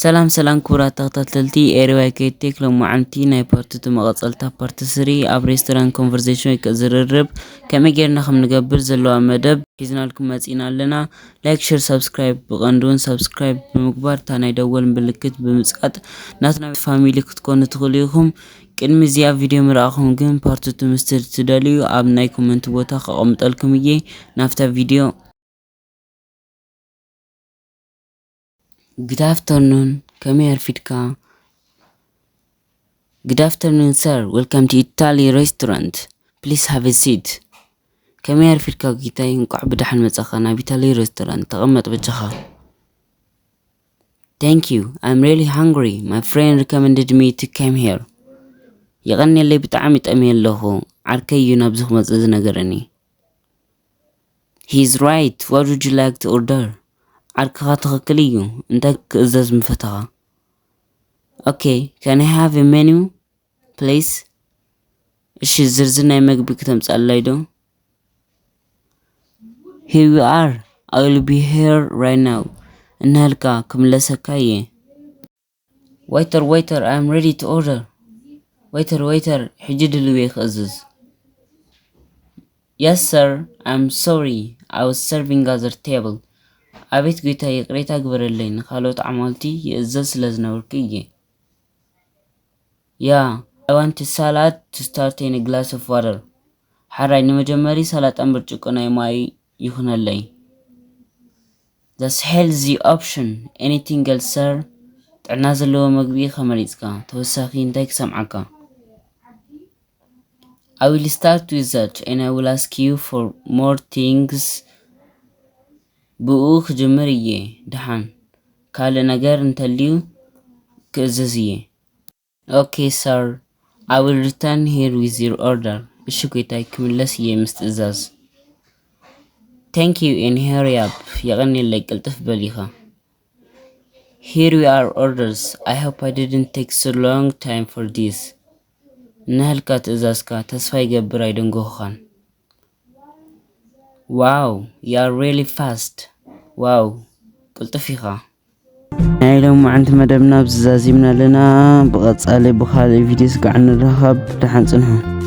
ሰላም ሰላም ክቡራት ተኸታተልቲ ኤሪዋይ ኬቴክ፣ ሎማዓንቲ ናይ ፓርት ቱ መቐጸልታ ፓርት ስሪ ኣብ ሬስቶራንት ኮንቨርሴሽን ወይ ከኣ ዝርርብ ከመይ ጌርና ከም ንገብር ዘለዋ መደብ ሒዝናልኩም መጺና ኣለና። ላይክ፣ ሸር፣ ሳብስክራይብ፣ ብቐንዱ እውን ሳብስክራይብ ብምግባር እታ ናይ ደወል ምልክት ብምጽቃጥ ናትና ፋሚሊ ክትኮኑ ትኽእሉ ኢኹም። ቅድሚ እዚኣ ቪድዮ ምርኣኹም ግን ፓርት ቱ ምስ ትደልዩ ኣብ ናይ ኮመንት ቦታ ከቐምጠልኩም እየ። ናብታ ቪድዮ። Good afternoon. ከመይ ኣርፊድካ? Good afternoon, sir. Welcome to Italy restaurant. Please have a seat. ከመይ ኣርፊድካ ጌታይ? እንቋዕ ብደሓን መጻኻ ናብ ኢታሊ ሬስቶራንት። ተቐመጥ በጃኻ። Thank you. I'm really hungry. My friend recommended me to come here. የቐንየለይ፣ ብጣዕሚ ጠምየ ኣለኹ። ዓርከይ እዩ ናብዚ ክመጽእ ዝነገረኒ። He's right. What would you like to order? ዓርክኻ ትኽክል እዩ። እንታይ ክእዘዝ ምፈተኻ? Okay, can I have a menu, please? እሺ፣ ዝርዝር ናይ መግቢ ክተምጻለይ ዶ? Here you are. I will be here right now. እንሃልካ ክምለሰካ እየ። Waiter, waiter, I am ready to order. Waiter, waiter, ሕጂ ድልው እየ ክእዝዝ። Yes, sir. I'm sorry. I was serving other table. ኣቤት ጌታ፣ ይቕሬታ ግበረለይ፣ ንኻልኦት ዓማልቲ ይእዘዝ ስለ ዝነበርኩ እየ። Yeah, I want a salad to start and a glass of water. ሓራይ፣ ንመጀመሪ ሰላጣን ብርጭቆ ናይ ማይ ይኹነለይ። That's healthy option. Anything else, sir? ጥዕና ዘለዎ መግቢ ኢኻ መሪጽካ። ተወሳኺ እንታይ ክሰምዓካ? I will start with that and I will ask you for more things. ብኡ ክጅምር እየ። ደሓን ካልእ ነገር እንተልዩ ክእዝዝ እየ። Okay, sir. I will return here with your order. እሺ ጌታይ፣ ክምለስ እየ ምስ ትእዛዝ። Thank you and hurry up. የቐንየለይ፣ ቅልጥፍ በል ኢኻ። Here we are orders. I hope I didn't take so long time for this. እንሃልካ ትእዛዝካ፣ ተስፋ ይገብር ኣይደንጎኹኻን። Wow, you are really fast. ዋው፣ ቅልጡፍ ኢኻ። ናይ ሎማዓንቲ መደብና ኣብዚ ዛዚምና ኣለና። ብቐጻሊ ብኻልእ ቪድዮ ስጋዕ ንራኸብ። ደሓን ጽንሑ።